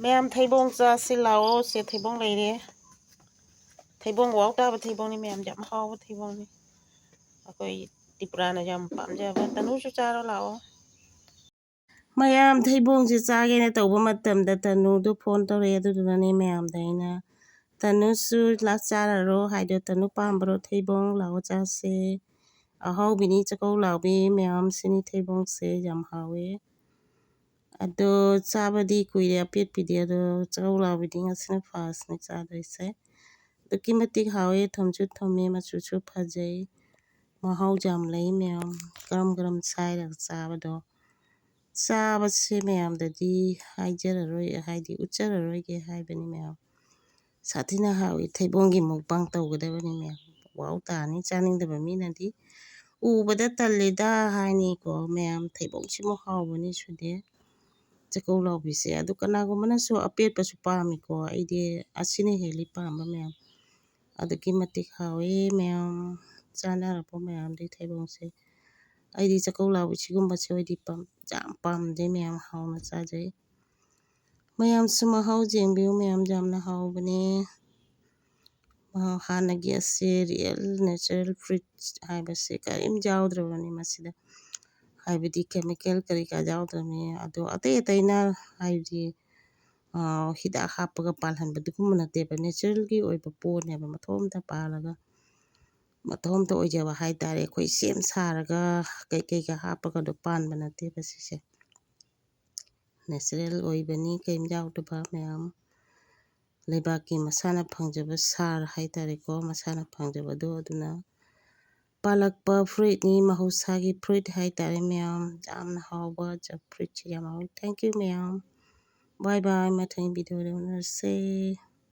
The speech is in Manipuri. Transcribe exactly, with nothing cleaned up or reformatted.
ꯃꯌꯥꯝ ꯊꯩꯕꯣꯡ ꯆꯥꯁꯤ ꯂꯥꯛꯑꯣ꯫ ꯁꯦ ꯊꯩꯕꯣꯡ ꯂꯩꯔꯦ꯫ ꯊꯩꯕꯣꯡ ꯋꯥꯎ ꯇꯥꯕ ꯊꯩꯕꯣꯡꯅꯤ ꯃꯌꯥꯝ, ꯌꯥꯝ ꯍꯥꯎꯕ ꯊꯩꯕꯣꯡꯅꯤ꯫ ꯑꯩꯈꯣꯏ ꯇ꯭ꯔꯤꯄꯨꯔꯥꯅ ꯌꯥꯝ ꯄꯥꯝꯖꯕ꯫ ꯇꯅꯨꯁꯨ ꯆꯥꯔꯣ ꯂꯥꯛꯑꯣ꯫ ꯃꯌꯥꯝ ꯊꯩꯕꯣꯡꯁꯦ ꯆꯥꯒꯦꯅ ꯇꯧꯕ ꯃꯇꯝꯗ ꯇꯅꯨꯗꯣ ꯐꯣꯟ ꯇꯧꯔꯛꯑꯦ꯫ ꯑꯗꯨꯗꯨꯅꯅꯦ ꯃꯌꯥꯝꯗ ꯑꯩꯅ, "ꯇꯅꯨꯁꯨ ꯂꯥꯛ ꯆꯥꯔꯔꯣ" ꯍꯥꯏꯗꯣ꯫ "ꯇꯅꯨ ꯄꯥꯝꯕ꯭ꯔꯣ ꯊꯩꯕꯣꯡ? ꯂꯥꯛꯑꯣ ꯆꯥꯁꯦ꯫ ꯑꯍꯥꯎꯕꯤꯅꯤ ꯆꯥꯛꯀꯧ ꯂꯥꯎꯕꯤ ꯃꯌꯥꯝꯁꯤꯅꯤ ꯊꯩꯕꯣꯡꯁꯦ, ꯌꯥꯝ ꯍꯥꯎꯋꯦ"꯫ ꯑꯗꯣ ꯆꯥꯕꯗꯤ ꯀꯨꯏꯔꯦ ꯑꯄꯦꯠꯄꯤꯗꯤ, ꯑꯗꯣ ꯆꯥꯛꯀꯧ ꯂꯥꯎꯕꯤꯗꯤ ꯉꯁꯤꯅ ꯐꯥꯔꯁꯅꯦ ꯆꯥꯗꯣꯏꯁꯦ꯫ ꯑꯗꯨꯛꯀꯤ ꯃꯇꯤꯛ ꯍꯥꯎꯋꯦ, ꯊꯨꯝꯁꯨ ꯊꯨꯝꯃꯦ, ꯃꯆꯨꯁꯨ ꯐꯖꯩ, ꯃꯍꯥꯎ ꯌꯥꯝ ꯂꯩ ꯃꯌꯥꯝ꯫ ꯀꯔꯝ ꯀꯔꯝ ꯁꯥꯏꯔꯒ ꯆꯥꯕꯗꯣ, ꯆꯥꯕꯁꯦ ꯃꯌꯥꯝꯗꯗꯤ ꯍꯥꯏꯖꯔꯔꯣꯏ, ꯍꯥꯏꯗꯤ ꯎꯠꯆꯔꯔꯣꯏꯒꯦ ꯍꯥꯏꯕꯅꯤ ꯃꯌꯥꯝ꯫ ꯁꯥꯊꯤꯅ ꯍꯥꯎꯏ꯫ ꯊꯩꯕꯣꯡꯒꯤ ꯃꯨꯛꯕꯥꯡ ꯇꯧꯒꯗꯕꯅꯤ ꯃꯌꯥꯝ꯫ ꯋꯥꯎ ꯇꯥꯅꯤ꯫ ꯆꯥꯅꯤꯡꯗꯕ ꯃꯤꯅꯗꯤ ꯎꯕꯗ ꯇꯜꯂꯤꯗ ꯍꯥꯏꯅꯤꯀꯣ ꯃꯌꯥꯝ꯫ ꯊꯩꯕꯣꯡꯁꯤꯃꯨꯛ ꯍꯥꯎꯕꯅꯤ ꯁꯨꯗꯦ꯫ ꯆꯥꯛꯀꯧ ꯂꯥꯎꯕꯤꯁꯦ꯫ ꯑꯗꯨ ꯀꯅꯥꯒꯨꯝꯕꯅꯁꯨ ꯑꯄꯦꯠꯄꯁꯨ ꯄꯥꯝꯃꯤꯀꯣ꯫ ꯑꯩꯗꯤ ꯑꯁꯤꯅ ꯍꯦꯜꯂꯤ ꯄꯥꯝꯕ ꯃꯌꯥꯝ꯫ ꯑꯗꯨꯛꯀꯤ ꯃꯇꯤꯛ ꯍꯥꯎꯋꯦ ꯃꯌꯥꯝ꯫ ꯆꯥꯅꯔꯛꯄ ꯃꯌꯥꯝꯗꯤ ꯊꯩꯕꯣꯡꯁꯦ꯫ ꯑꯩꯗꯤ ꯆꯥꯛꯀꯧ ꯂꯥꯎꯕ ꯁꯤꯒꯨꯝꯕꯁꯦ ꯑꯩꯗꯤ ꯄꯥꯝ-, ꯌꯥꯝ ꯄꯥꯝꯖꯩ ꯃꯌꯥꯝ, ꯍꯥꯎꯅ ꯆꯥꯖꯩ꯫ ꯃꯌꯥꯝꯁꯨ ꯃꯍꯥꯎ ꯌꯦꯡꯕꯤꯌꯨ ꯃꯌꯥꯝ, ꯌꯥꯝꯅ ꯍꯥꯎꯕꯅꯦ꯫ ꯃꯍꯥꯎ ꯍꯥꯟꯅꯒꯤ ꯑꯁꯦ real natural fruit ꯍꯥꯏꯕꯁꯦ ꯀꯔꯤꯝ ꯌꯥꯎꯗ꯭ꯔꯕꯅꯤ ꯃꯁꯤꯗ꯫ ꯍꯥꯏꯕꯗꯤ chemical ꯀꯔꯤ ꯀꯔꯥ ꯌꯥꯎꯗ꯭ꯔꯕꯅꯤ꯫ ꯑꯗꯣ ꯑꯇꯩ ꯑꯇꯩꯅ ꯍꯥꯏꯕꯗꯤ, ꯑꯥ, ꯍꯤꯗꯥꯛ ꯍꯥꯞꯄꯒ ꯄꯥꯜꯍꯟꯕꯗꯨꯒꯨꯝꯕ ꯅꯠꯇꯦꯕ꯫ Natural ꯒꯤ ꯑꯣꯏꯕ ꯄꯣꯠꯅꯦꯕ꯫ ꯃꯊꯣꯝꯇ ꯄꯥꯜꯂꯒ ꯃꯊꯣꯝꯇ ꯑꯣꯏꯖꯕ ꯍꯥꯏ ꯇꯥꯔꯦ꯫ ꯑꯩꯈꯣꯏ ꯁꯦꯝ ꯁꯥꯔꯒ ꯀꯩꯀꯩꯒ ꯍꯥꯞꯄꯒꯗꯣ ꯄꯥꯟꯕ ꯅꯠꯇꯦꯕ ꯁꯤꯁꯦ꯫ Natural ꯑꯣꯏꯕꯅꯤ, ꯀꯔꯤꯝ ꯌꯥꯎꯗꯕ ꯃꯌꯥꯝ꯫ ꯂꯩꯕꯥꯛꯀꯤ ꯃꯁꯥꯅ ꯐꯪꯖꯕ ꯁꯥꯔ ꯍꯥꯏ ꯇꯥꯔꯦꯀꯣ, ꯃꯁꯥꯅ ꯐꯪꯖꯕꯗꯣ꯫ ꯑꯗꯨꯅ ꯄꯥꯜꯂꯛꯄ fruit ꯅꯤ, ꯃꯍꯧꯁꯥꯒꯤ fruit ꯍꯥꯏ ꯇꯥꯔꯦ ꯃꯌꯥꯝ꯫ ꯌꯥꯝꯅ ꯍꯥꯎꯕ fruit ꯁꯤ ꯌꯥꯝ ꯍꯥꯎꯏ꯫ Thank you ꯃꯌꯥꯝ꯫ Bye bye꯫ ꯃꯊꯪꯒꯤ video ꯗ ꯎꯅꯔꯁꯦ꯫